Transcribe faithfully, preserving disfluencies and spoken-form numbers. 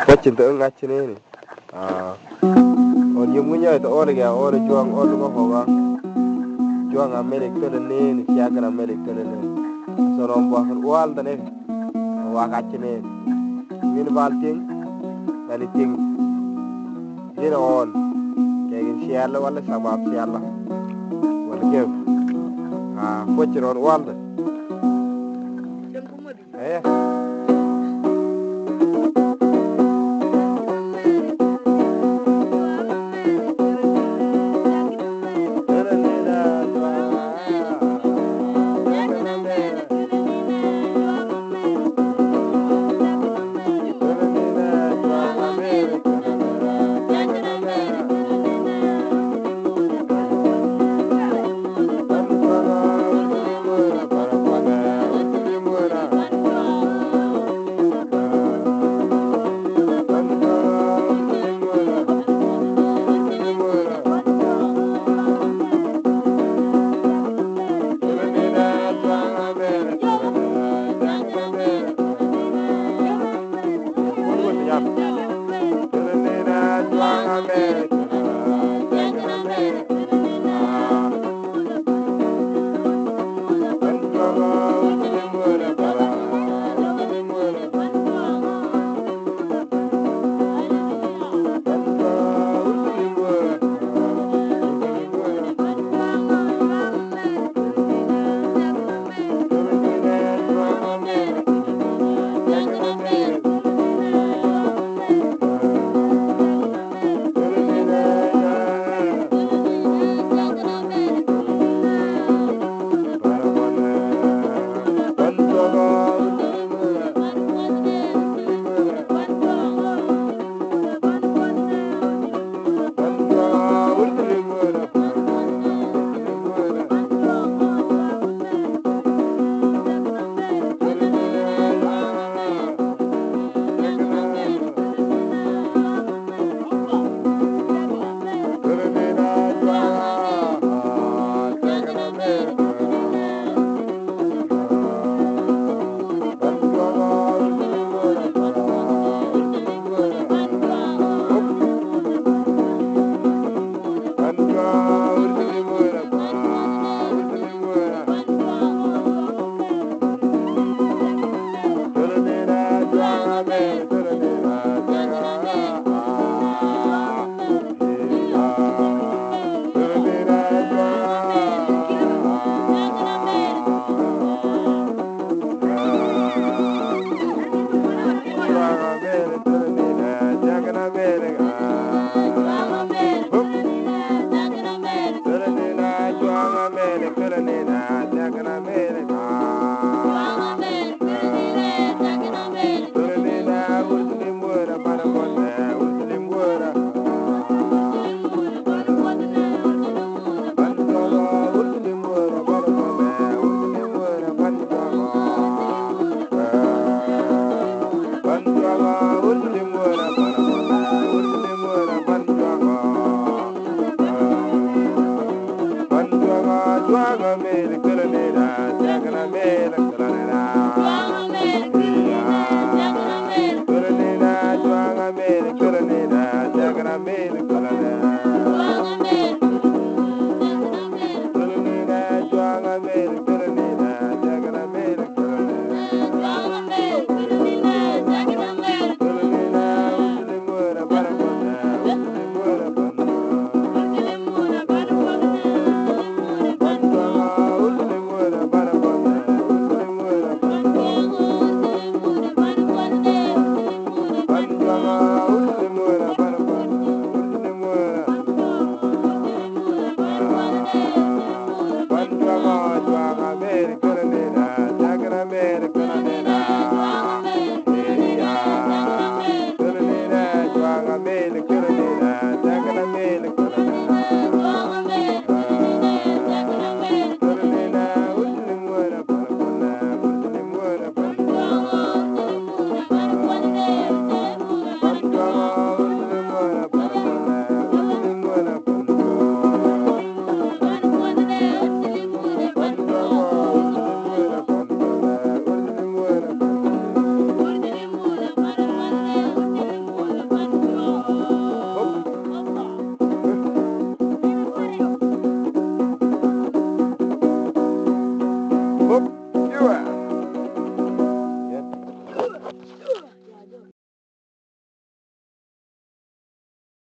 Foccinte un accini ni. Ah. On yum ngi nyoyte ol ge, ol juang, ol go hoga. Juang a melik tole neni, siagan a melik tole neni. Sono mbo son ual dane. Wa ka accini. Min bal ting, dani ting. Gin on. Kegin siala wala sabab siala. Wala kef. Ah, foccin on ual dane. Eh. Book U S.